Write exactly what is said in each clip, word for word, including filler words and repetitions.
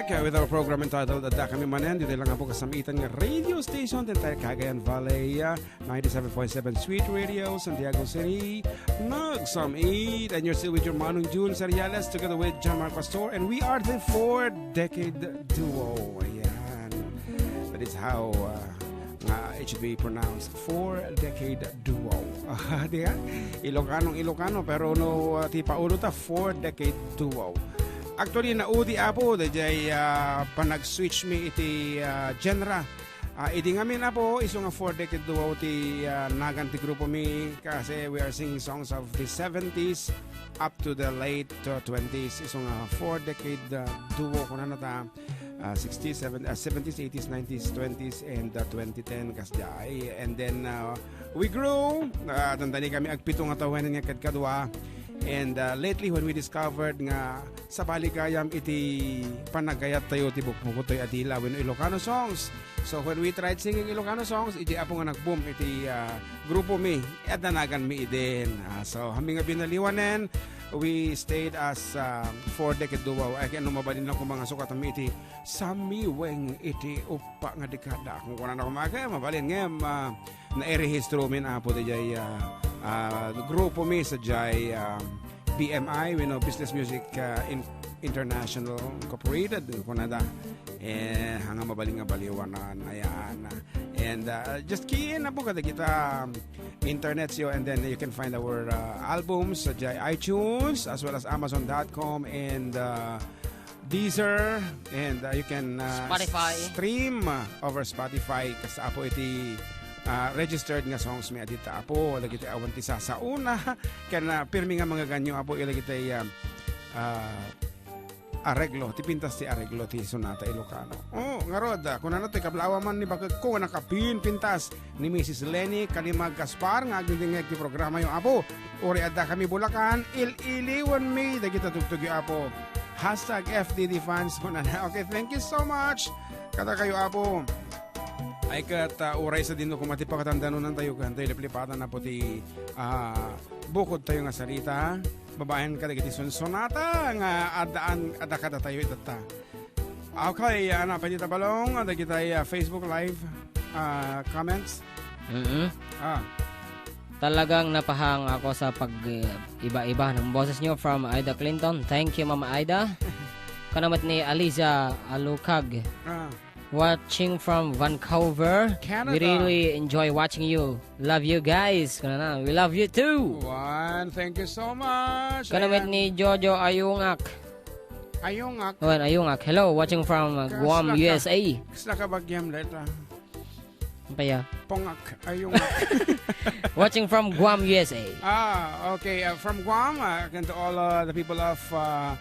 Okay, with our program entitled Adda Kami Manen, ditoy lang po kasamitan nga radio station, the entire Cagayan Valley, uh, ninety-seven point seven Sweet Radio, Santiago City, Nagsam eight, and you're still with your Manong June Seriales together with John Mark Pastor, and we are the Four Decade Duo. Ayan. That is how, uh, nga it should be pronounced, Four Decade Duo. Ah, di ka? Ilocanong Ilocano, pero no, uh, ti paulo ta, Four Decade Duo. Actually, naudi, Apo, dayjay, uh, panag-switch mi iti, uh, genre. Ah, idi ngamin, Apo, isu nga Four Decade Duo ti, uh, nagan ti grupo mi, kasi we are singing songs of the seventies up to the late, uh, twenties. Isu nga Four Decade, uh, Duo, kunana ta, ah, sixties, seven, ah, seventies, eighties, nineties, twenties, and, ah, twenty ten, kasdiay. And then, ah, we grew, ah, dandani kami agpito nga tawen nga kadkadua. And, ah, lately, when we discovered nga sabali gayam iti panagayat tayo ti bukbukod tayo a dila wenno Ilocano songs. So, when we tried singing Ilocano songs, iti Apo nga nag-boom iti, ah, grupo mi, adda nagan mi idin. Ah, so, hami nga binaliwanen, we stayed as, ah, Four Decade Duo. Ay, kaya no mabalin lang kung mga sukat mi iti Samiweng iti uppa nga dekada. Kung kunan ako, mga kaya, mabalin ngem, ah, nairehistro min, Apo, dayjay, ah, ah, grupo mi sadiay, ah, B M I, wenno Business Music, ah, In-, International Incorporated, kunada. Eh, hanga mabalin nga baliwanan, ayan. And, ah, just key in, Apo, kadagita, um, internets yo, and then you can find our, ah, albums sadiay iTunes as well as Amazon dot com and, ah, Deezer, and, uh, you can, uh, Spotify. Stream, uh, over Spotify. Kas Apo iti, uh, registered nga songs mi a dita, Apo, dagiti awan ti sasauna, ken, uh, pirmi nga mangganyo, Apo, ila dagiti, um, uh, areglo, ti pintas ti areglo ti sonata Ilocano. Oh, ngarud, uh, kunana ti kablawa man ni bakekko nga nakapin pintas. ni Misis Leni Kalimag Gaspar nga agdingdingngeg ti programayo, Apo. Uray adda kami Bulacan, il-iliwanmi dagita tugtugyo, Apo. Hashtag F D D fans, kunana. Okay, thank you so much. Kada kayo, Apo. Ay ket, ah, uray sadino koma ti pakatandanonan tayo, kantayo liplipatan, Apo, ti, ah, bukod tayo nga sarita. Babaen kadagiti sunsonata nga addaan, adda kadatayo itatta. Okay, ah, napay dita balong, ah, dagitay, ah, Facebook Live, ah, comments. Mm-mm. Ah. Talagang napahang ako sa pag, eh, iba-iba ng boses nyo from Aida Clinton. Thank you, Mama Aida. Kanamat ni Aliza Alukag. Ah. Watching from Vancouver. Canada. We really enjoy watching you. Love you guys. Kanana, we love you too. One, thank you so much. Kanamat Ayan. ni Jojo Ayungak. Ayungak. Wen, Ayungak. Hello, watching from, uh, Guam, U S A. Kasla ka bagyam, Leta. Ano pa ya? Pongak. Ayungak. Watching from Guam, U S A. Ah, okay. Uh, from Guam, uh, again to all, uh, the people of, uh,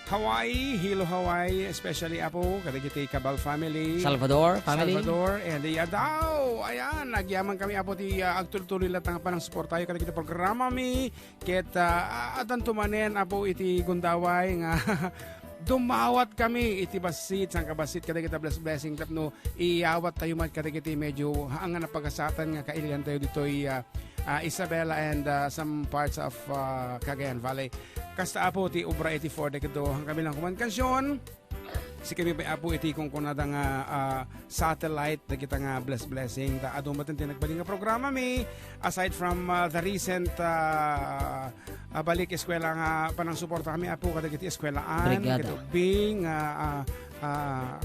Hawaii, Hilo, Hawaii, especially Apo, kadagiti Cabal family. Salvador family. Salvador, and the Adao. Ayan, nagyaman kami, Apo, ti, uh, agtultuloy latta nga panangsuportayo kadagiti programa mi. Ket, ah, addanto manen, Apo, iti gundaway nga dumawat kami iti bassit, sangkabassit kadagita bless-, blessing tapno iyawat tayo met kadagiti medyo haan nga napagasatan nga kailian tayo ditoy, ah, ah, Isabela and, ah, some parts of, ah, Cagayan Valley. Kasta, Apo, ti obra iti Four Decade Duo, han kami lang komunikasion. Sikami pay, Apo, iti kunkunada nga, ah, satellite dagita nga bless-, blessing. Ta adu met ti nagbalin nga programa mi, aside from, ah, the recent, ah, ah, balik eskwela nga panangsuporta kami, Apo, kadagiti eskwelaen, Brigada. Kadagiti ubbing, ah, ah, ah,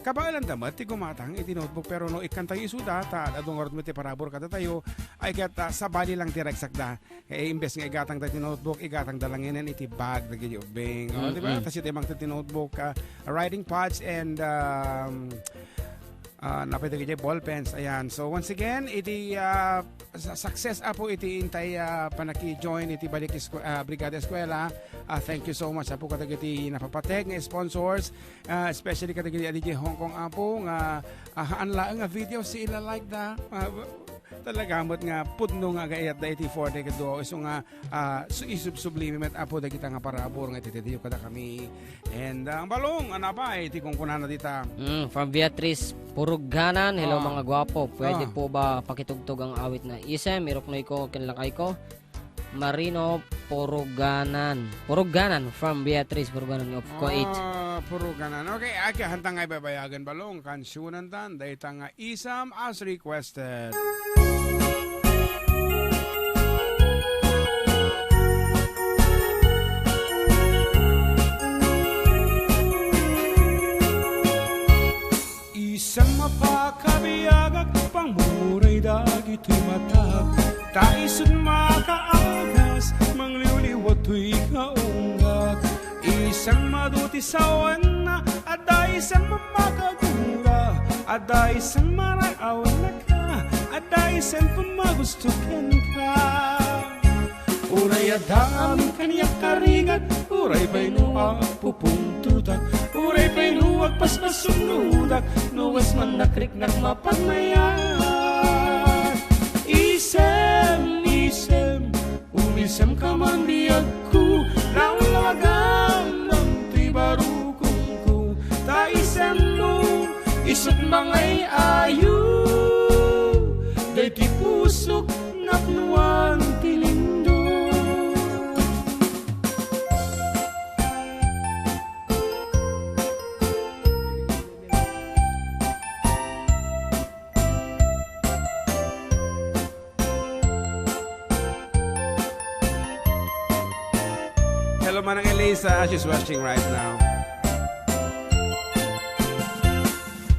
kabaelan da met ti gumatang iti notebook, pero no ikkan tayo isuda, ta adu ngarud met ti parabur kadatayo, ay ket, ah, sabali lang ti ragsakda. Eh, imbes nga igatang da ti notebook, igatang da lang iti bag dagiti ubbing. Oh, di ba? Mm-mm. Tas iti mangted ti notebook, ah, writing pads and, um, ah, napay dagiti ball pens. Ayan. So, once again, iti, ah, sa-, success, Apo, iti intay, ah, panaki-join iti balik esku-, ah, Brigada Eskwela. Ah, thank you so much, Apo, kadagiti napapateg nga sponsors, ah, especially kadagiti adi Hong Kong, Apo, nga, ah, haan laeng nga video si ila like da. Ah, Talaga met nga pudno nga agayat da iti Four Decade Duo, isu nga, ah, su-, isubsublimi met, Apo, dagita nga parabur nga ititiyo kadakami. And, ah, ang balong, ano pa, iti kunkunana dita? Mm, from Beatrice Puruganan, "Hello, Ah. mga gwapo. Pwede Ah. po ba pakitugtog ang awit na Isem? Iruknoy ko, kinlakay ko." Marino Puruganan. Puruganan from Beatrice Puruganan of Kuwait. Ah, Puruganan. Okay, agi, hanta nga ibaybayagan balong, kansyonantan, dayta nga Isam as requested. Isem a pakabiagak, pangmuray dagitoy matak. Ta isut makaagas, mangliwliwa toy kaunggak. Isem madu ti sawenna, adda isem makagura, adda isem maray a wennak, adda isem pammagusto kenka. Uray adda amin kaniak a rigat, uray pay no agpupungtotak, uray pay no agpaspasungnodak, no wisman nakriknak mapanmayat. Isem, isem, umisemka man biagko, lawlawagam man ti barukongko, ta isemmo, isut mangay-ayo, daytoy pusok napnuan ti lindol. Hello, Manang Elisa. She's watching right now.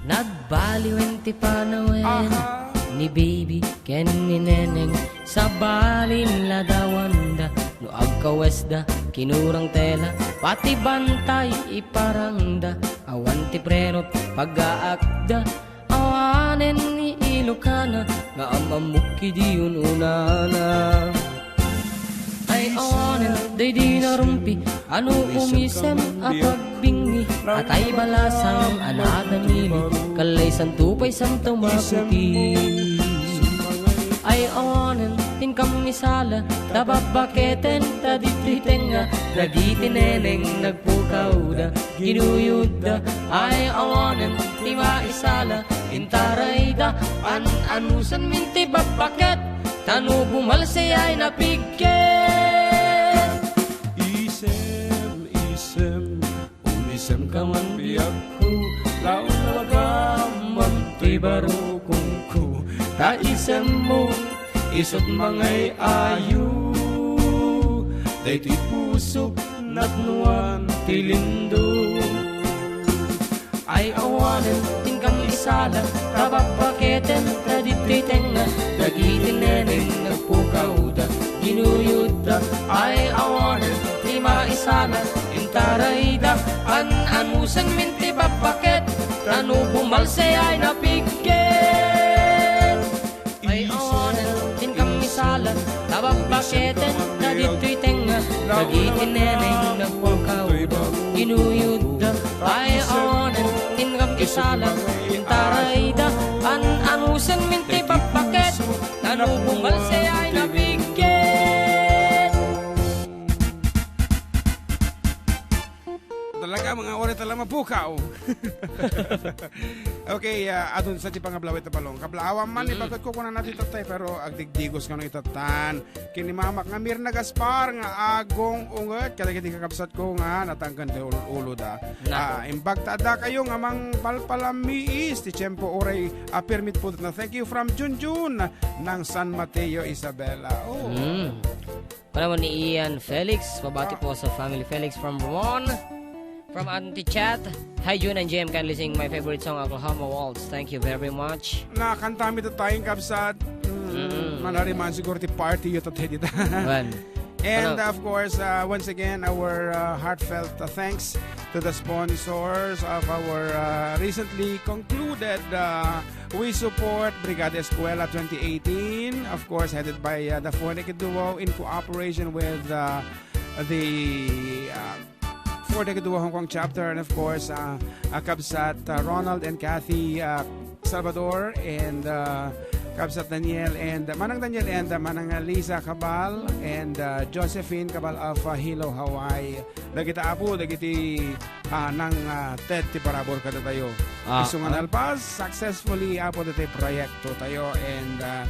Nagbaliwen ti panawen Aha. ni baby ken ni neneng. Sabali ladawanda no agkawesda, kinurang tela, pati bantay iparangda. Awan ti preno pagaakda, awanen ni Ilocana nga am-ammok idi un-unana. Ay awanen daydi narumpi, ano umisem a pagbingni, atay balasang a nadamili, kallaysanto pay santo maputi. Ay awanen ti inkam isala, ta babbaketen ta ditoy tengnga, dagiti neneng nagpukawda, ginuyodda. Ay awanen ti maisala, intarayda, an-anusen min ti babbaket, ta no bumalse ay napigket. Isem, isem, umisemka man biagko, lawlawagam man toy barukongko, ta isemmo, isut mangay-ayo, daytoy pusok napnuan ti lindol. Ay awanen ti inkam isala, ta babbaketen ta ditoy tengnga, dagiti neneng nagpukawda, ginuyodda. Ay awanen ti maisala, intarayda, an-anusen min ti babbaket, ta no bumalse ay napigket. Ay awanen ti inkam isala, ta babbaketen ta ditoy tengnga, dagiti neneng nagpukawda, ginuyodda. Ay awanen ti inkam isala, intarayda, an-anusen min ti babbaket, ta no bumalse ay napigket. Talaga, mga oras talaga mapukaw. Okay, ah, adun sa ti pangablawit a balong. Kabla, awan man, mm, ibagat ko kuna natin tatay, pero agdigdigos kano itatan. Kini Mamak nga Mirna Gaspar nga agong unget, kadagiti kakabsat ko nga natangken ti ul-, ulo da. Nako. Ah, imbag ta adda kayo nga mangpalpalamiis ti tiempo uray, ah, permit po na. Thank you from Junjun ng San Mateo, Isabela. Oh. Mm. Panaman ni Ian Felix. Pabati po sa family Felix from Ron. From Auntie Chat. Hi, June and J M. Kindly sing my favorite song, Oklahoma Waltz. Thank you very much. Nakanta mi tattayeng kabsat. Mm, mm, manariman siguro ti party yu tattay dita. Wan. And, ano? Of course, uh, once again, our, uh, heartfelt, uh, thanks to the sponsors of our, uh, recently concluded, uh, We Support Brigada Eskwela twenty eighteen, of course, headed by, uh, the Four Naked Duo in cooperation with, uh, the, uh, Four Naked Duo Hong Kong Chapter, and of course, uh, uh, Kabsat, uh, Ronald and Kathy, uh, Salvador, and, uh, Kabsat Daniel, and, uh, Manang Daniel, and, uh, Manang Lisa Cabal, and, uh, Josephine Cabal of, uh, Hilo, Hawaii. Dagita apo, dagiti, ah, nang, ah, ted ti parabur kadatayo. Ah, isu nga ah. Nalpas successfully, apo, dati proyekto tayo, and, ah,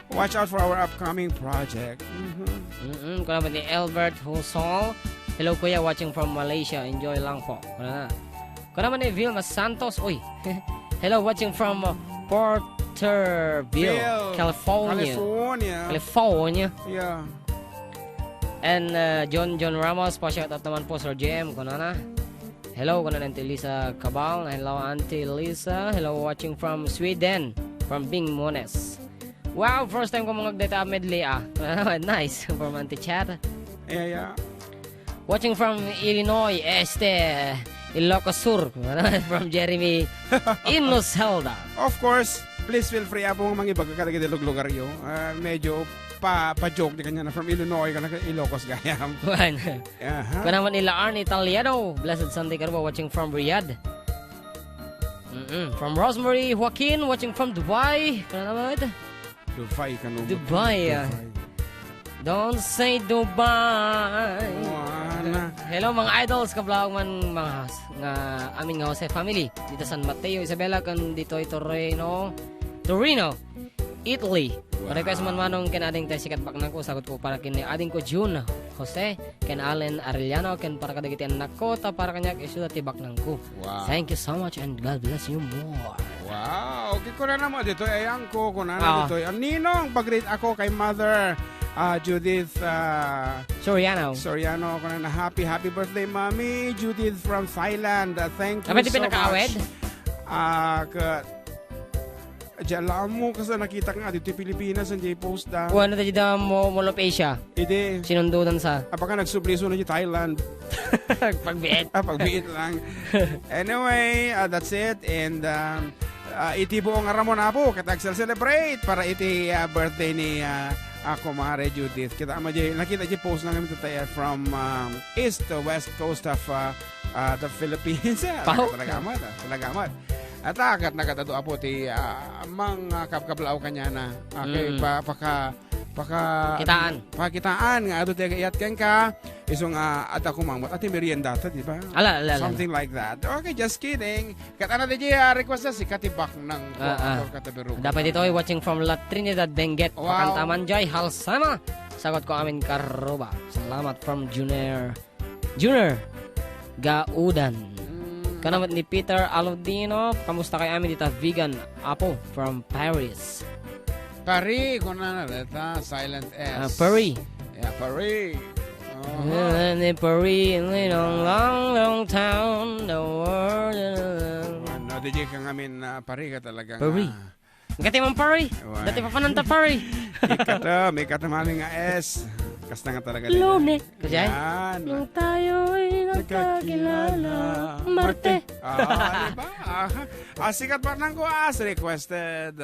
Watch out for our upcoming project. Mhm. Mm-mm. Kuna man ni Albert Husol. "Hello, kuya. Watching from Malaysia. Enjoy lang po." Kuna na. Kuna man ni Vilma Santos. Uy. "Hello, watching from, uh, Porterville, Bill, California." California. California. Yeah. And, uh, John, John Ramos, pa-shoutout naman po, Sir J M, kuna na. Hello, kuna na Auntie Lisa Cabal. Hello, Auntie Lisa. Hello, watching from Sweden, from Bing Mones. Wow, first time ko mangagdeta a medley, ah. Nice, from Auntie Chat. Yeah, yeah. Watching from Illinois, este, Ilocos Sur, from Jeremy Inuselda. Of course, please feel free, Apo, nga mangibaga kadagiti luglugaryo. Ah, medyo pa, pa-joke di kanya na from Illinois, kana Ilocos gayam. Wan. Aha. Kuna man ila Arnie Italiano, blessed Sunday, Karuba, watching from Riyadh. Mm-mm. From Rosemary Joaquin, watching from Dubai. Kuna naman? Dubai, kano? Dubai, ah. Dubai. Don't say Dubai. Wana. Hello, mga idols, kablaog man, mga has-, nga amin nga Jose family. Dita San Mateo, Isabela, kan ditoy Torino, Torino, Italy. Wow. Request man manong ken ading tay sikat baknang ko, sagot ko para ken ading ko June, Jose, ken Allen Arellano, ken para kadagiti annakko, ta para kaniak, isu ti baknang ko. Wow. Thank you so much and God bless you more. Wow. Okay, kunana mo ditoy, ayangko, kunana Ah. ditoy. Ang ninong, pag-greet ako kay Mother, ah, Judith, ah, Soriano. Soriano, kunana, "Happy, happy birthday, Mommy Judith from Thailand." Ah, thank you Kapag di so pinakaawed? much. Ah, ka-, Diyan lang mo, kasi nakita nga, dito Pilipinas, ang J-post da. Kuha na tayo dyan, mo-, Mall of Asia. Idi. Sinundutan sa. Apaka nagsubli so na di Thailand. Pagbiit. Ah, pagbiit lang. Anyway, ah, that's it. And, um, ah, iti buong Ramon Apo, ket agsel-celebrate para iti, ah, birthday ni, ah, ah, Kumare Judith. Kita mo di, nakita di post namin tayo from, um, east to west coast of, ah, ah, the Philippines. Pao. Talaga amat, ah. Talaga amat. At akat nakatado apo ti, ah, mang, ah, kabkablaaw kanyana. Okay, Mm. pa-, paka-, paka-, Kitaan. pakitaan nga adu ti agayat kenka, isu nga adda kumamot, ati merienda ta, di ba? Ala, ala, ala. Something like that. Okay, just kidding. Kat ana di, ah, request na si Kati Baknang ko, Ah, ah. Ator Katabirugan. Dapat ito ay watching from La Trinidad, Benguet. Wow. Pakanta man jay, halsama. Sagot ko amin karuba. Salamat from Junior Junior Gaudan. Mm. Kanamat ni Peter Aludino, kamusta kay amin dita vegan apo from Paris? Pari, kuna na deta, silent S. Ah, Pari. Yeah, Pari. Aha. Ah, ni Pari, in a long, long, long town, the world. Ano, di ka ngamin, ah, Pari ka talaga nga. Pari. Gati man, pare. Why? Dati papananta, pare. Ikata, may ikata mami nga S. Kasta nga talaga nila. Lune. Kasi ay? Yan. Nung tayo'y nagkakilala, Marte. Ah, di ba? Ah, ah, sikat pa ng kuwas. Requested.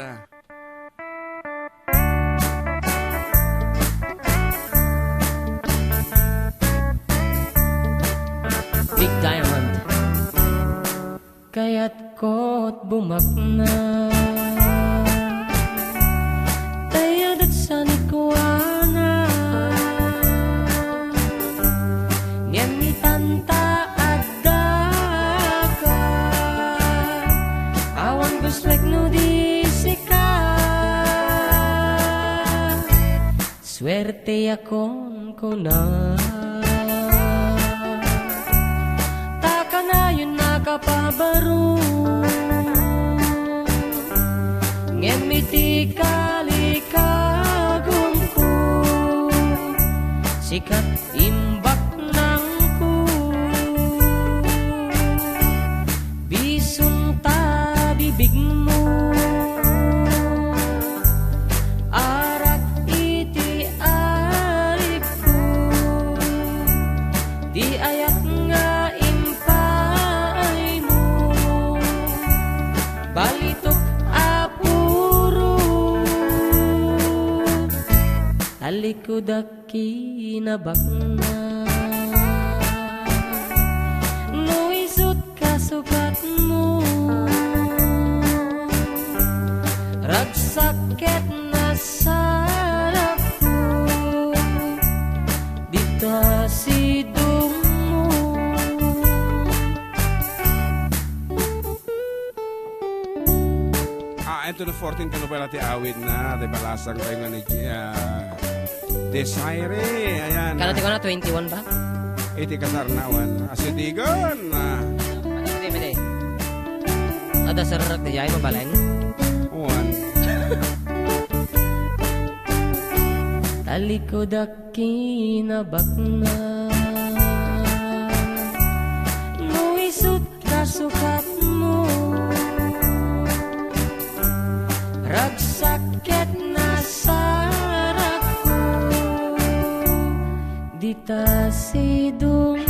Big Diamond. Kayatko't bumakna, ta yadat sanikuana. Ngem itanta addaka, awan gustuek no di sika. Suerteakon kuna, ta kanayon a kapabaro. Ngem iti kalikagumko, sikat imbaknangko. Bisum ta bibigmo, arak iti aribko, ti ayat nga impaaymo, balitok a puro. Talikudak kinabakna. No isut' kasukatmo, ragsak ket nasarapko, dita sidongmo. Ah, Twenty fourteen ka na pala ti awit na, ti balasang tayo nga ni, ah, Desiree, ayan. Kano ti kuna, twenty-one ba? Iti kasarnawan. Asidigan, ah. Ano, ano, ano? Ada sarrak di jay mabaleng? One. Talikodak kinabakna. No isut kasukatmo, ragsak ket nasarakko, dita sidongmo.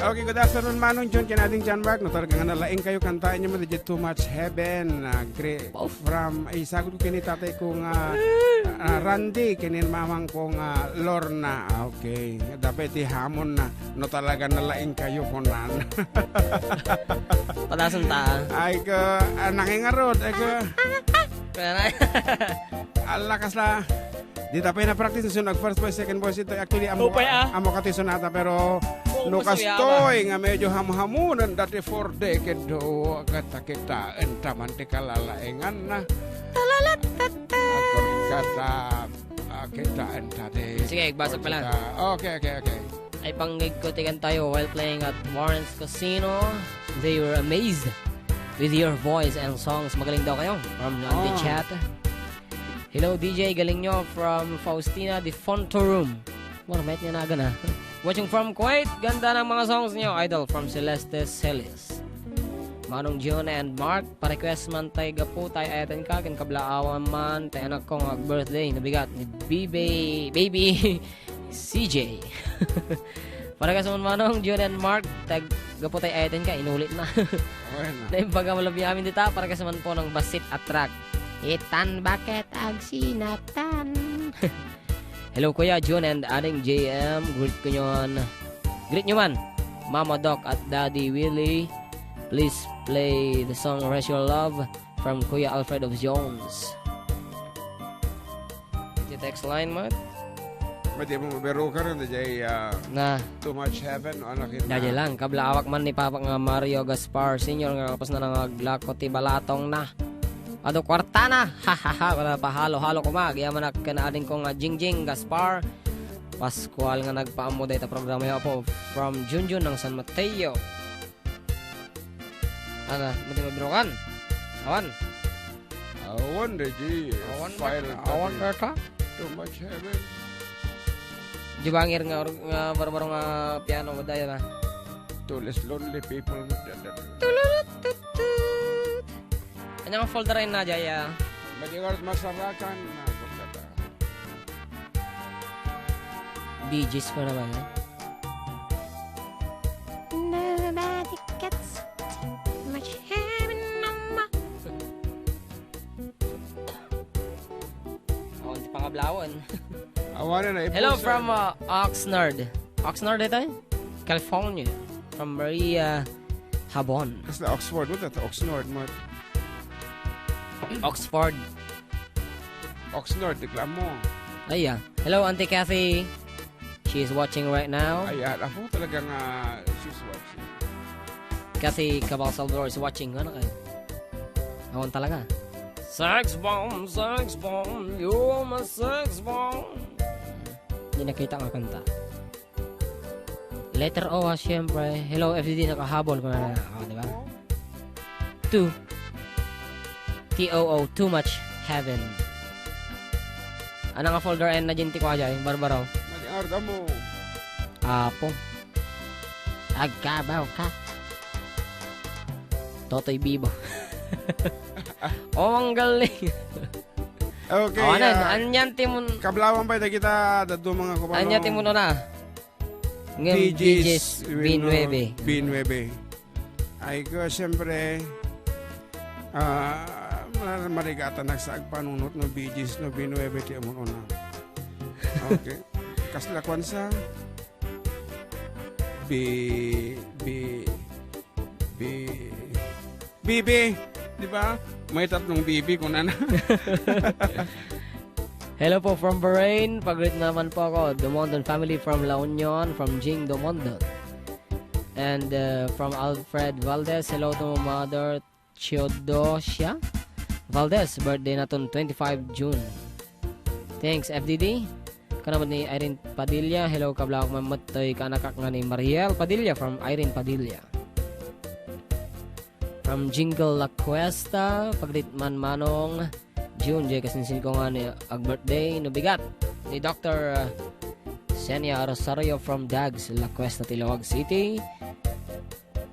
Okay, good afternoon, Manong John, ken Ading John Mark. No, talaga nga nalaing kayo, kantaen niyo man, Too Much Heaven, ah, gre-, Of. From, ay, sagod ko kini tatay ko nga, ah, Randy, kini mamang ko nga Lorna. Okay. Dapat iti hamon na, no, talaga nalaing kayo, kunan. Padason ta. Ay, ka, ah, nangingarod, ay, ka. Kaya na. Ala, kasla. Dita pay na-practice, so nag-first voice, second voice ito. Actually, amo, Upay, ah. Amo kati sonata, pero Oo, no masuya kastoy ba? Nga medyo hamhamunan dati for decade, do, kata kita, entaman ti kalalaingan na. Talalatata. Ako, kata, ah, kita, enta ti Sige, basag pala. Okay, okay, okay. Ay panggig ko ti kantayo while playing at Warren's Casino. They were amazed with your voice and songs. Magaling daw kayo. From the Oh. Chat. Hello, D J, galing nyo from Faustina de Fontorum. Warmet nga nagan, ah. Watching from Kuwait. Ganda ng mga songs nyo, idol, from Celeste Celis. Manong John and Mark, pa-request man tay gapu tay ayaten ka, ken kablaawan man tay anak ko nga birthday, nabigat ni Bibi, Baby C J. Para kas man Manong, Jun and Mark, tag-, gapu tay ayaten ka, inulit na. Okay na. Naimbag a malabyamin dita, para kas man po ng basit a track. Itan baket agsinatan. Hello, Kuya Jun and Ading J M. Greet ko nyo, greet nyo man, Mama Doc at Daddy Willie. Please play the song Rest Your Love from Kuya Alfred of Jones. Iti text line, Mat? Madi mo mabirukan, ano, jay, ah, Na. Too Much Heaven, o anak yun Dadi na. Lang, kablaawak man ni Papa nga Mario Gaspar Senior nga kapas na nangaglako ti balatong na. Adu kwarta na! Ha, ha, ha! Wala pa halo-halo kuma. Agyaman ak ken ading ko nga Jingjing Gaspar Pascual nga nagpaammo dayta programa yo po from Junjun ng San Mateo. Ana, mati mabirukan. Awan. Awan, Reggie. Awan, File awan dati. Kata? Too Much Heaven. Di bangir nga, nga barbaro nga piano mo daya na. To less lonely people. Tululututut. Anya nga folder ay na, Jaya? Madiwar masarakan na folder. Bee Gees pa naman, ha? Nobody gets much heaven no more. Oh, di pangablawon. Awanan na, Hello ipusan. From, uh, Oxnard. Oxnard ito, eh? California. From Maria Habon. Kasla Oxford, what that? Oxnard, mo. Oxford. Oxnard, reklamo. Ay, ah. Hello, Auntie Kathy. She is watching right now. Ay, ah, ako talaga nga, she's watching. Kathy Cabal Salvador is watching. Ano kayo? Awan talaga. Sex bomb, sex bomb, you're my sex bomb. Hindi nakita nga kanta. Letter O, ah, siyempre. Hello, F D D, nakahabol ko na. Oh, di ba? Two. T O O, Too Much Heaven. Ano nga folder ay na dyan ti kwa dyan, Barbaro? Nag-arga mo. Apo. Agkabaw ka. Totoy Bibo. Oh, ang galing. Okay, Awanan, ah, anyan timun- Kablawan pa kita, dadu mga kumano. Anyan timun na. Ngem Bee Gees, Bee Gees, Win, no, Binuebe. Binuebe. Ay ko, siyempre, ah, mar-, marigatan nagsaag panunot no Bee Gees, no Binuebe ti amun una. Okay. Kasla kwan sa Bi-, Bi-, Bi-, Bibi, di ba? May tatlong Bibi, kung ano. Hello po from Bahrain. Pag-greet naman po ako. Domondon family from La Union, from Jing Domondon. And, uh, from Alfred Valdez, hello to Mother Theodosia Valdez. Birthday na ton twenty-five June. Thanks, F D D. Kanaman ni Irene Padilla, hello, kablaok man met toy kaanakak nga ni Mariel Padilla from Irene Padilla. From Jingle La Cuesta, pag-greet man Manong June, jay kasinsin ko nga ni ag-birthday, no bigat. Ni Doctor, uh, Senia Rosario from Dags, La Cuesta, Tilaoag City.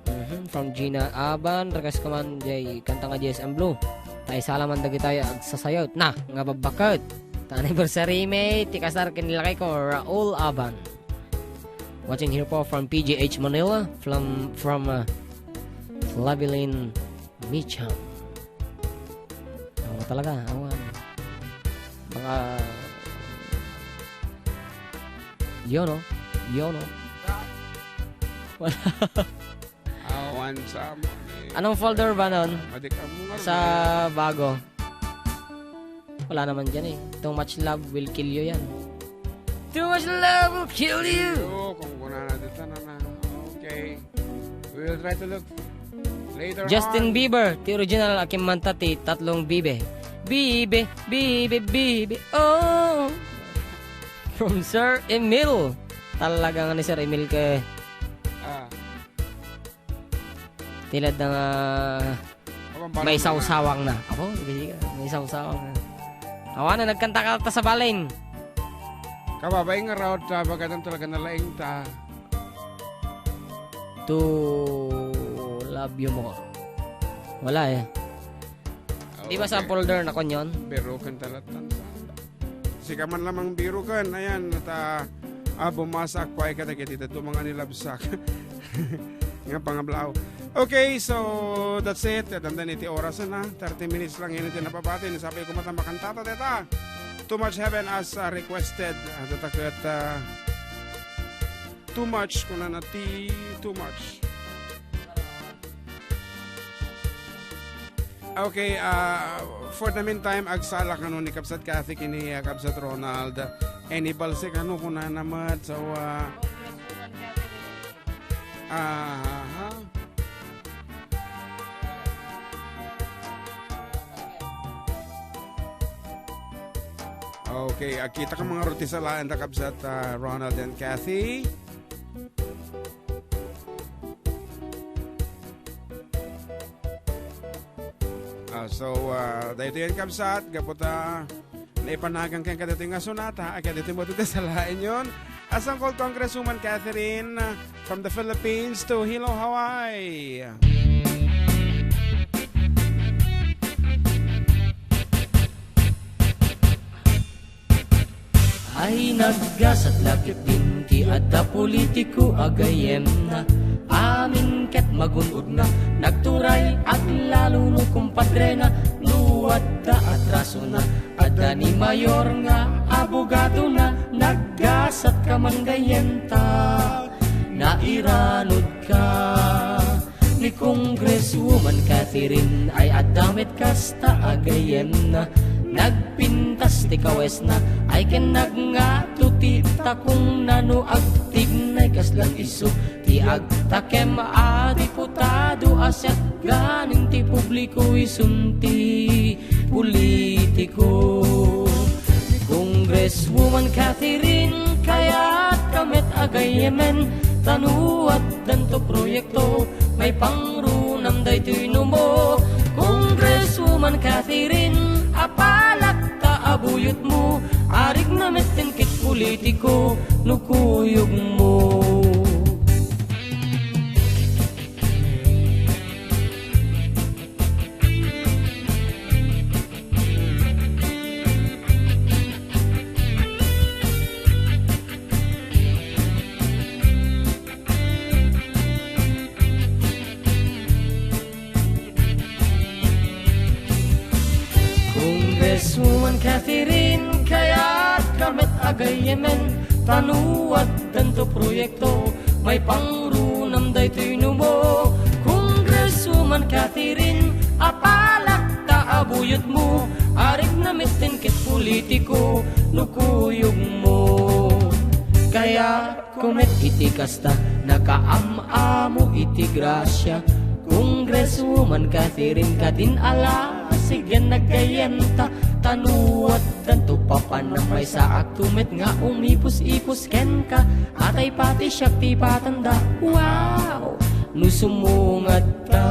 Mhm, from Gina Aban, request ko man, jay kanta nga G S M Blue. Ta isala man dagitoy agsasayawet na, nga babbaket. Ta anniversary mi, ti kasar ken ni lakay ko, Raul Aban. Watching here po from P G H Manila, from, from, uh, Flavilin Micham. Awa talaga, awa. Baka, yun, no? Yun, no? Wala. Awan sa amin. Anong folder ba nun? Madi ka mo nga Sa rin. Bago. Wala naman dyan eh. Too much love will kill you yan. Too much love will kill you. Oo, kung kuna na dito na na. Okay. We will try to look later Justin on. Bieber, ti original, akin man ta ti tatlong bibe. Bibe, bibe, bibe, oh. From Sir Emil. Talaga nga ni Sir Emil ke Ah. Tilad na nga Abang, may bala na. Sawsawang na. Apo, sige, sige, may sawsawang na. Awa na, nagkanta ka ta sa balin. Kababay nga raw ta, bagatan talaga na laing ta. To love you more. Wala eh. Ah, Di ba sa okay. Folder na kon yon? Pero kanta latan sa. Sika man lamang biruken, ayan, ta, ah, bumasa ak pay kadagiti dadduma nga ni Labsak. Nga pangablaaw. Okay, so that's it. Dandan iti oras na. Thirty minutes lang yun iti napabati. Ni sapay ko matang makantata deta. Too Much Heaven as, ah, requested. Ah, data ket, ah, Too Much, kunana ti Too Much. Okay, ah, for the meantime, agsala kano ni Kabsat Kathy kini, ah, Kabsat Ronald. Any balse kano kunana met, so, ah, aha. Okay, agkita ka mga ruti sa lain da Kabsat, ah, Ronald and Kathy. Ah, so, ah, daytoy yan, kabsat, gapu ta naipanagan ken kadaytoy nga sonata, agay daytoy met ti salaen yon. As Uncle Congresswoman Catherine, ah, from the Philippines to Hilo, Hawaii. Ay, naggasat la ketdin ti adda politiko a gayyemna. Amin ket magun-odna, nagturay aglalo no kumpadrena, no adda atrasona. Adda ni mayor nga abogadona, naggasat ka man gayyemta, nairanod ka. Ni Congresswoman Catherine ay adda met kasta a gayyemna. Nagpintas ti kawesna ay ken nagngato ti takongna no agtignay kasla isu ti agtakem a diputado a siak ganin ti publiko isun ti politiko. Congresswoman Catherine, kayatka met a gayyemen, ta no addanto proyekto, maipangrunam daytoy numo. Congresswoman Catherine, apalak ta abuyotmo, arigna met ken ket politiko no kuyogmo. Congresswoman Catherine, kayatka met a gayyemen, ta no addanto proyekto, maipangrunam daytoy numo. Congresswoman Catherine, apalak ta abuyotmo, arigna met ken ket politiko, no kuyogmo. Kayatko met iti kasta, nakaam-amo iti grasia. Congresswoman Catherine, kadin a lasig yan naggayyemta, ta no addanto papanam, maysaakto met nga umipus-ipus kenka. Atay pati siak ti patanda. Wow! No sumungatta,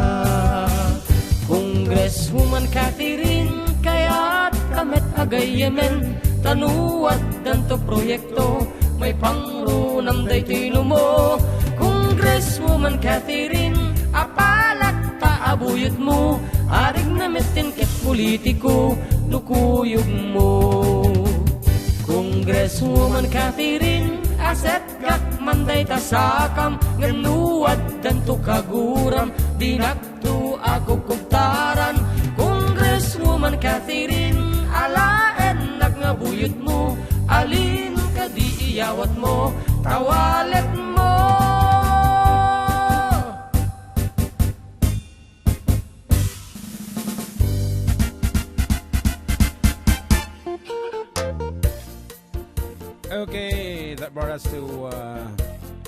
Congresswoman Catherine, kayatka met a gayyemen, ta no addanto proyekto, maipangrunam daytoy numo. Congresswoman Catherine, apalatta a buyotmo, arigna met ti ket politiko, no kuyogmo. Congresswoman Catherine, aset Gakman dayta sakam, ngem no addanto kaguram, dinakto a kukugtaran. Congresswoman Catherine, alaennak nga buyotmo, alin kadi iyawatmo, tawaletmo. Okay, that brought us to uh,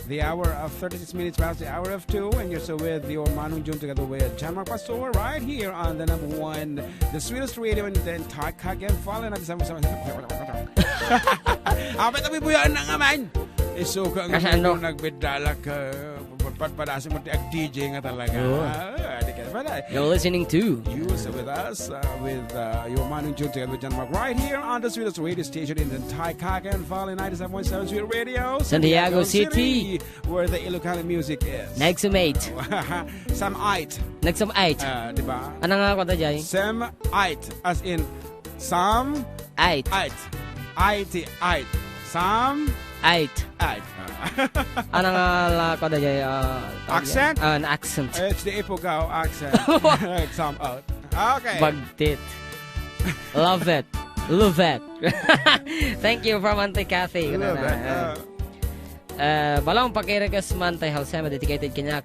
the hour of thirty-six minutes past the hour of two, and you're still with your Manong Jun together with John Mark Pastor right here on the number one, the sweetest radio in the entire Cagayan Valley, ninety-seven point seven. Apay, tabi buya na nga man. Isuka nga Kasano? Nagbidalak, uh, Pad-, padpadasim mo ti ag-D J nga talaga. Oo. Ah, di ka pala. You're listening to You're with us, uh, with, uh, your Manong Jun together with John Mark right here on the sweetest radio station in the entire Cagayan Valley, ninety-seven point seven Sweet Radio, Santiago Santiago City. City, where the Ilocano music is. Next to mate. Sam Ait. Next to eight. Ah, di ba? Ano nga ako to, Jay? Sam Ait, as in Sam Eight. Ait. Ait, ait. Sam Eight. Ait. Ah. Ano nga la ko da jay, ah, tawag Accent? Yan? Ah, an accent. It's the Ifugao accent. Sam out. Okay. Bagtit. Love it. Love it. Thank you from Auntie Kathy. Love it. Ah. Ah. Eh, balaw, paki-request man tay Halsema dedicated kaniak.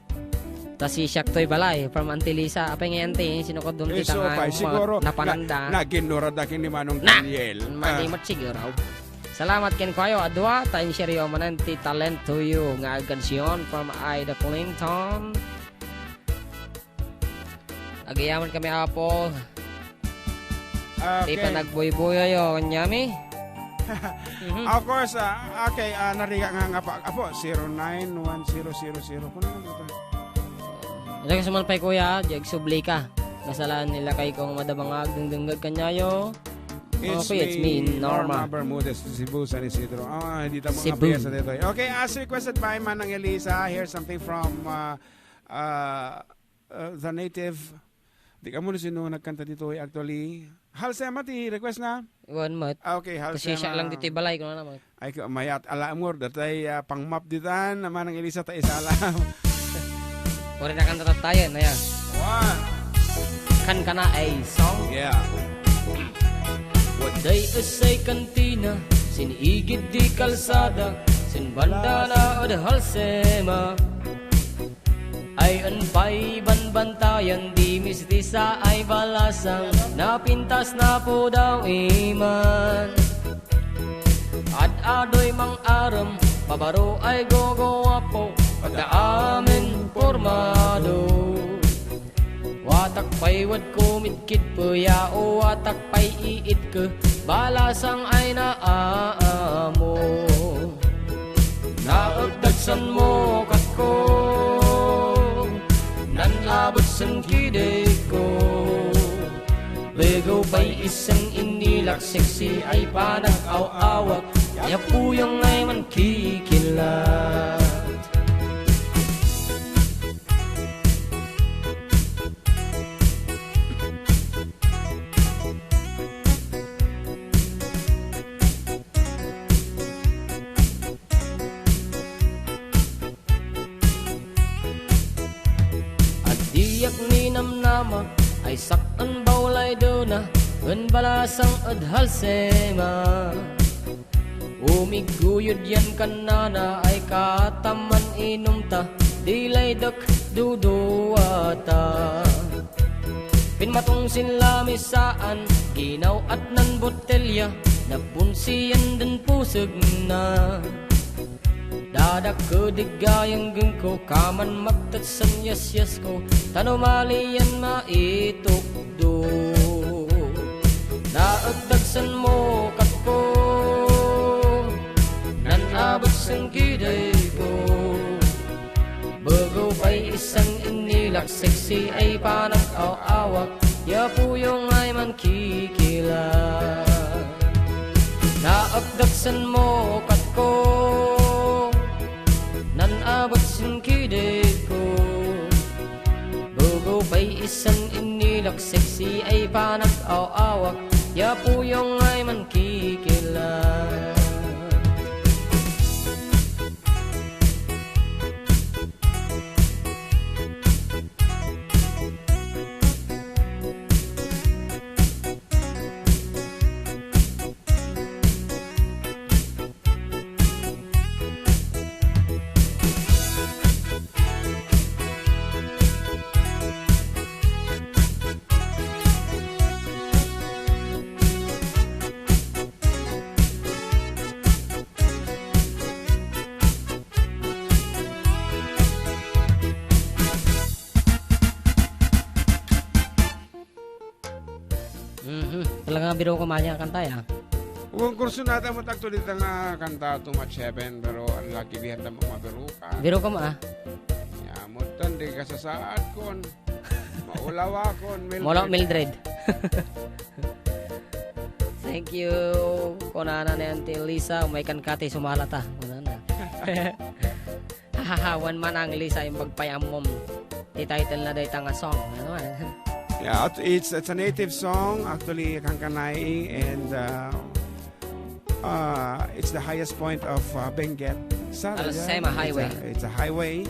Ta si siak toy balay from Auntie Lisa. Apay nga Auntie, sinukod dun Eh, ti so, tanga pay, mo siguro, napananda. Na, naginura da ken ni Manong Na! Daniel. Mani Ah. mo siguro. Salamat kenkuayo a dua, ta in-share yo manen ti Talent to You nga agkansion from Ida Clinton. Agiyaman kami, Apo. Okay. Ti panagbuybuyayo, kanyami. Mhm. Of course, ah, okay, ah, narigat nga nga pa, Apo, zero nine one zero zero zero. Kuno lang ito. Ito kasi man pa'y kuya, di agsubli ka. Kasalan nila kay kung madamang agdengdengag kanyayo. It's Okay, it's me, me, Norma. Norma Bermudez, Cebu, San Isidro. Ah, hindi tamo Cebu. Nga piyesa dito. Okay, as requested by Manang Elisa, here's something from, uh, uh, uh, the native. Di ka mo sino nagkanta dito, actually. Halsema ti request na? One month. Ah, okay, Kasi Halsema. Siya lang dito balay ko na naman. Ay, ka-, mayat, ala mo, datay, ah, pang-map ditan, Manang Elisa, ta isala. Pwede na kanta tayo, na yan. One. Kan ka na ay song? Yeah. Waday asay kantina, sin igid di kalsada, sin banda na ad Halsema. Ay, an pay banbantayan, di mistisa ay balasang, napintas na pudaw iman. Ad-adoy mang-arem, pabaro ay gogowapo, pagdaamen pormado. Watak pay wad kumidkid peya, o watak pay iitke, balasang ay naamo. Naagdagsan mo katko, nan abet sen kideko. Begew pay isen inilak sexy ay panag-aw-awak, ya puyang ay mankikillat. Diak ninamnama ay sak-en bawlay dena ken balasang ed Halsema. Umiguyod yan kannana ay kataman inumta, di laydek duduata. Pinmatong sin lamisaan, ginaw-at nan botelya, Nabunsian den pusegna. Dadak ket igayanggenko, kaman magtetsen yasyasko, ta no malian maitukdo. Naagdagsen mokatko, nan-abagsen kidayko. Begew pay isan inilak, sexy ay panag-aw-awak, yapuyo ngay mankikila. Naagdagsen mokatko, nan-abagsen kidayko. Begew pay isan inilak, sexy ay panag-aw-awak, yapuyo ngay mankikila. Mhm. Talaga nga biro ko man nga kanta, ya. Wen, kursunada met actually dita nga kanta, Too Much Heaven, pero ang lagi bihan da mabirukan. Biro ka, ma, ah. Ya, mo tan, di ka sasaad kon. Maulawa kon, Mildred. Mula, Mildred. Thank you. Kunana ni Auntie Lisa, umay kan kati sumalata. Kunana. Hahahawan man ang Lisa, yung pagpayammom. Ti title na dayta nga song. Ano man? Yeah, at it's, it's a native song, actually, Kankanai, and, uh, uh, it's the highest point of, uh, Benguet. Sa Alsema Highway. It's a, it's a highway,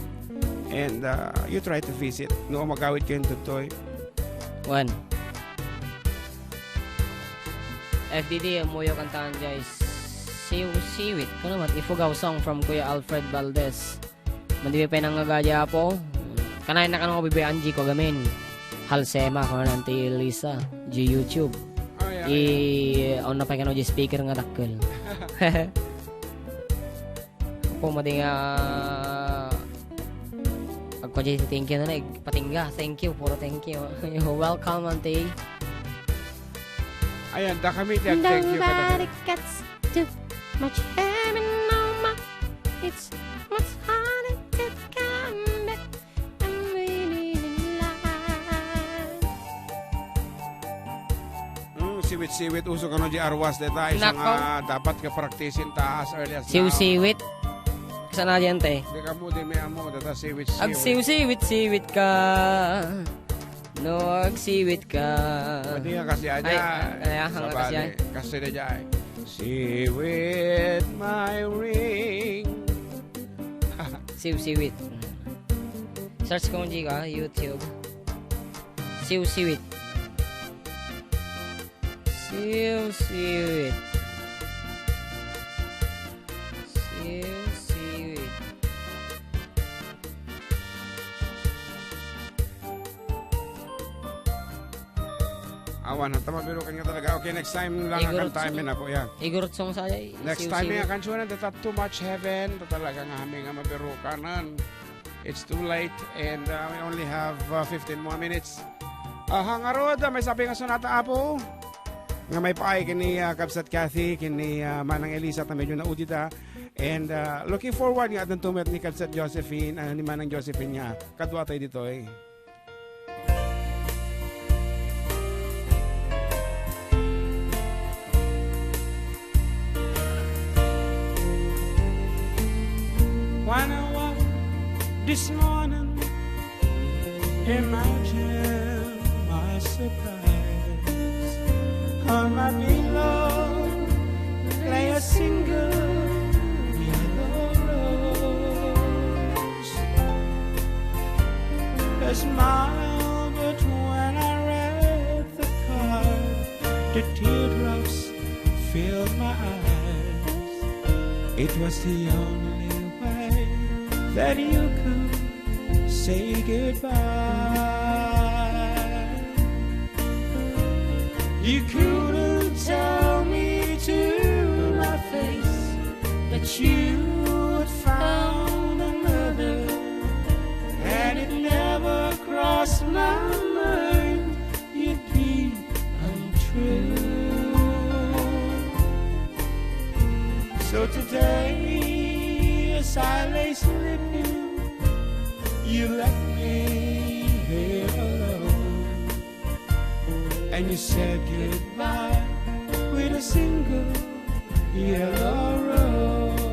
and, uh, you try to visit. No, magawid kayo tutoy. One. F D D, muyo kantaan, guys. Siw-, siwit. Kano man, Ifugao song from Kuya Alfred Valdez. Madi pay nangngagadi, Apo. Kanayon na kano, Bibi Angie, ko gamin. Halsema, kano, Auntie Lisa. Di YouTube. Ay, ay. I, on na pay kano, di speaker nga dakkel. Apo, madi nga, agko di thank you na na, ig-, patingga. Thank you, puro thank you. You're welcome, Auntie. Ayan, da kami ti ag-thank you kada. Nobody gets too much heaven, no ma. It's much harder to come back. I'm waiting in line. Mm, siwit-siwit, uso kano di arwas deta. Isa nga dapat ka practice-in ta as early as now. Siw-siwit. Saan na yan, te? Di ka mo, di may amo, deta siwit-siwit. Agsiw-siwit-siwit ka. No, agsiwit ka. Pwede nga kasi, ay, anya, ay, ah, nga kasi, ay. Kasi na dyan. Siwit my ring. Siw-siwit. Search ko, G, ka, YouTube. Siw-siwit. Siw-siwit. Siw-siwit. Awan, at mabirukan nga talaga. Okay, next time lang ang kantahan mi na po, yeah. Igurot song sa ay, next time siw-siwit. Nga kansunan, deta Too Much Heaven, ta talaga nga amin nga mabirukanan. It's too late, and, uh, we only have, uh, fifteen more minutes. Ah, ha, ngarud, ah, may sabi nga sonata, Apo. Nga maipaay ken ni, ah, Kabsat Kathy, ken ni, ah, Manang Elisa, ta medyo naudida. And, ah, looking forward nga addan tummet ni Kabsat Josephine, ah, ni Manang Josephine nga kaduatay ditoy. When I woke this morning, imagine my surprise. On my pillow lay a single yellow rose. A smile, but when I read the card, the teardrops filled my eyes. It was the only way that you could say goodbye. You couldn't tell me to So today, as I lay sleeping, you left me here alone. And you said goodbye with a single yellow rose.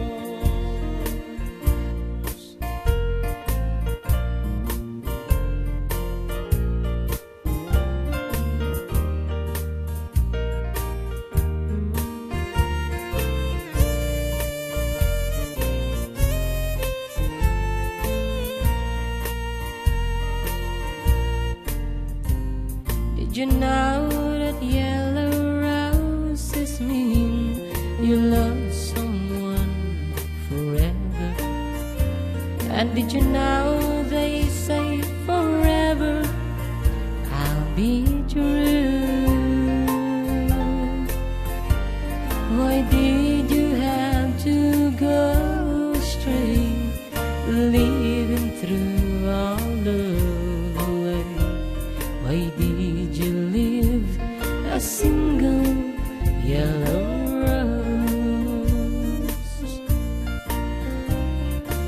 Did you know that yellow roses mean you love someone forever? And did you know they say forever I'll be true? Why did you have to go astray, leaving through all the way? Why did you leave a single yellow rose?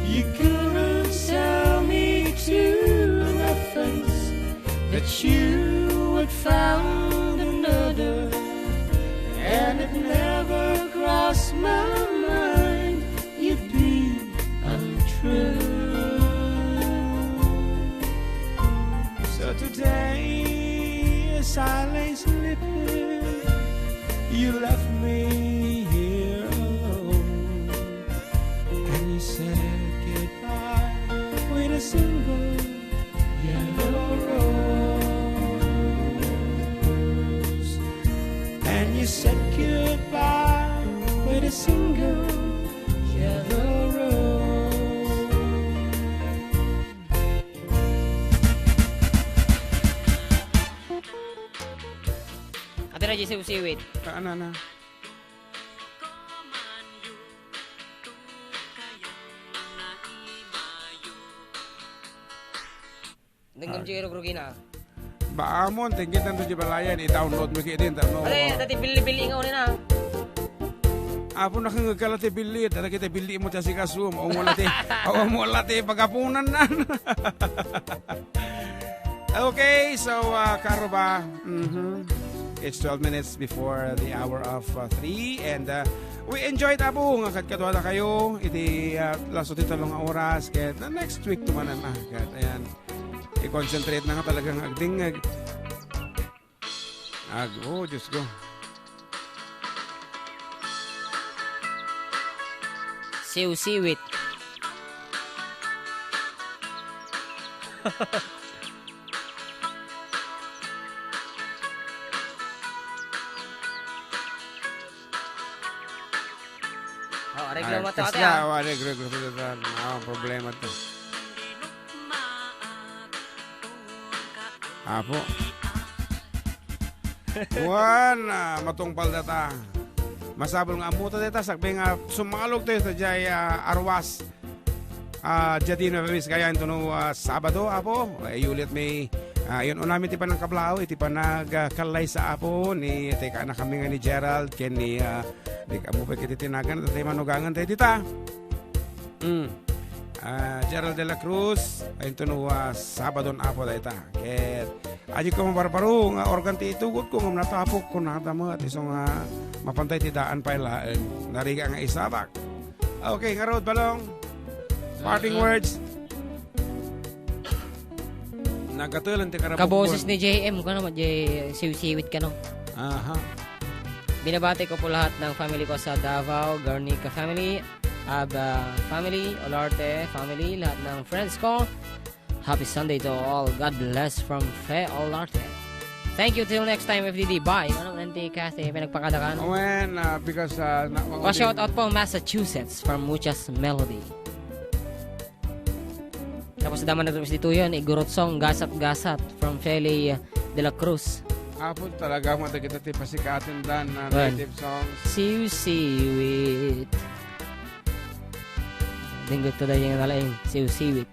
You couldn't tell me to my face that you had found another, and it never crossed my mind you'd be untrue. So today, as I lay sleeping, you left me here alone, and you said goodbye with a single yellow rose. And you said goodbye with a single yellow rose. Ate na, Jesse, usiwit. Ano na? Denggem ti irugrugina. Ba, amon, tinggit na to di balayan, i-download mo kaya din, tano. Are, dati bili-bili nga unin, ah. Apo, nakangag ka la ti bili, dati kita bili mo ti asikaso, awan mo la ti, awan mo la ti pagapunan na. Okay, so, uh, Karuba, mhm. It's twelve minutes before the hour of, uh, three, and, uh, we enjoyed, Apo, nga kadkaduada kayo, iti, uh, laso ti talong nga oras, kaya the next week tumanan, ah, kaya, ayan. I-concentrate na nga talagang agdingag. Ag-, oh, Diyos ko. Siwsiwit. Oh, areglo mo to, ate, ah. Oh, areglo, areglo, areglo. Ah, problema to. Apo. Wen, ah, matungpal data. Masapul nga ammo ta data, sakbay nga sumalog tayo sa jay, ah, arwas. Ah, Jadino Febis kaya ito no, ah, Sabado, Apo. Ay, ulit may, ah, yun, unami ti panangkablaaw, iti panagkallaysa, Apo, ni, teka na kami nga ni Gerald, ken ni, ah, di ka mo pa kiti tinagan, tatay manugangan tayo dita. Mm. Ah, Gerald de la Cruz, ay ito no, ah, Sabadon, Apo, dayta. Ket, adi ko mabarbaro nga organ ti itugot ko, ngem natapok ko, natamet, iso nga mapantay ti daan pay laeng. Nariga nga isabak. Okay, ngarud, Balong. Parting Mm-mm. words. Nagkatulan ti karabukbon. Kaboses ni J M, kano, J-, siwsiwit kano. Aha. Binabati ko po lahat ng family ko sa Davao, Garnica family, Aba family, Olarte family, lahat ng friends ko. Happy Sunday to all. God bless from Fe Olarte. Thank you till next time, F D D. Bye. Ano, Auntie Kathy, may nagpakadakan? Awen, ah, because, ah, na, Pa-shout out po, Massachusetts, from Muchas Melody. Tapos daman na tapos dito yun, Igorot Song, Gasat-Gasat, from Feli de la Cruz. Apo, talaga mo, kita ti pasikatin dan na Wen. Native songs. Siwsiwit. Dinggot to da yung nalaing. Siwsiwit.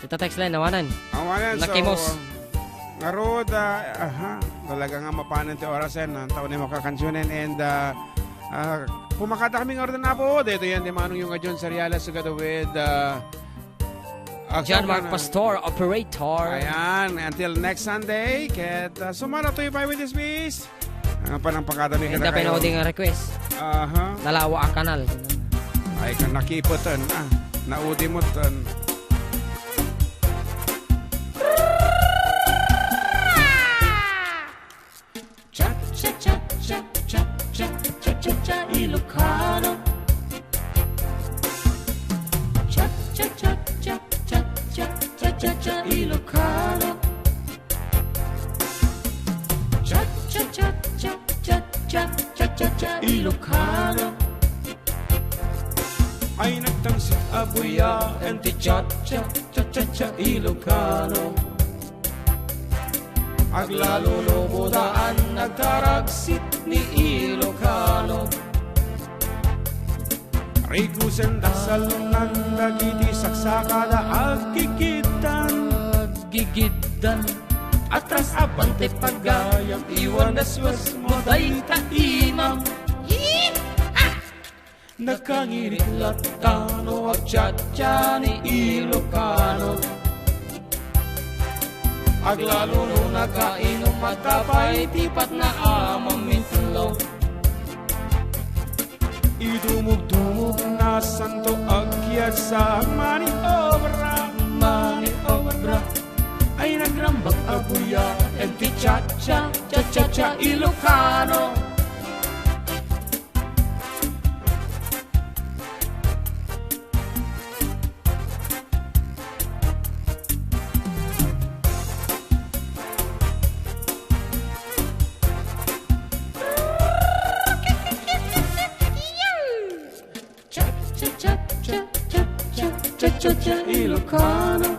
Ita text line, nawanan. Awanan, so, Nakimos. Ngarud, ah, aha. Talaga nga mapanen ti orasen, ah, tao ni makakansionen, and, ah, ah, pumakata kami nga orden, Apo. Dito yan, di manong yung adyon sa Riala, together with, ah, John Mark Pastor, operator. Ayan, until next Sunday, ket, ah, sumara to by with this peace. Ang panang pakadami. Inda pay naudi nga request. Aha. Nalawa a kanal. Ay, kan nakiputan, ah. Naudi mo tan. Cha cha cha cha cha cha cha cha cha Ilocano. Cha cha cha cha cha cha cha cha cha Ilocano. Cha cha cha cha cha cha cha cha cha Ilocano. Ay nagtangsit a buya, enti cha cha cha cha cha Ilocano. Aglalo no budaan, nagtaragsit ni Ilocano. Rikusen da salunan dagiti saksakada aggigitan. Aggigitan. Atras a bante pagayam, iwan daswes mo dayta imam. Nakangirit latta no agchatcha ni Ilocano. Aglalo no nakainum, agtapay ti patna a mamintlo. Idumugdumog na santo, agkiat sa maniobra. Maniobra. Ay nagrambak a buya, enti cha cha cha cha cha Ilocano. Cha cha cha cha cha cha cha cha cha Ilocano.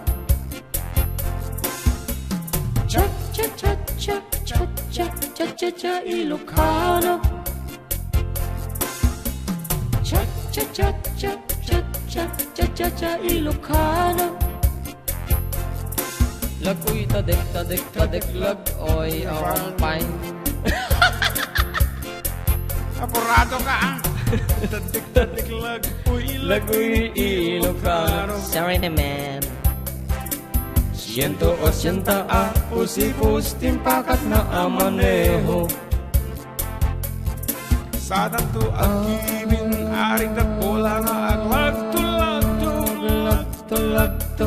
Cha cha cha cha cha cha cha cha cha Ilocano. Cha cha cha cha cha cha cha cha cha Ilocano. Laguy tadek tadek tadek lagoy awan pay. Apurado ka, ah. Tadek tadek lagoy lagoy Ilocano. Sorry naman. Siento ochenta a pusipus timpakat na a maneho. Sadanto agkibin, arik dakpolana aglagto-lagto, lagto-lagto.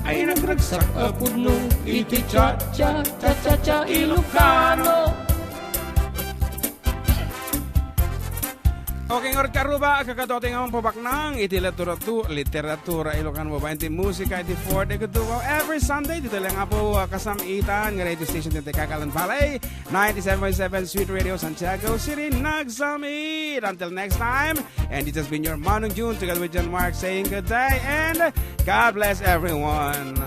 Ay nagragsak a pudno iti cha cha cha cha cha Ilocano. Okay, ngarud karuba, kakadua ti nga pabaknang iti literatura, literatura Ilocano babaen ti musika iti four day Kutubo every Sunday. Dito lang nga po, ah, kasamitan nga radio station dito Kakalan Valley, ninety-seven point seven Sweet Radio Santiago City, nagsamit. Until next time, and it has been your Manong June together with John Mark saying good day and God bless everyone.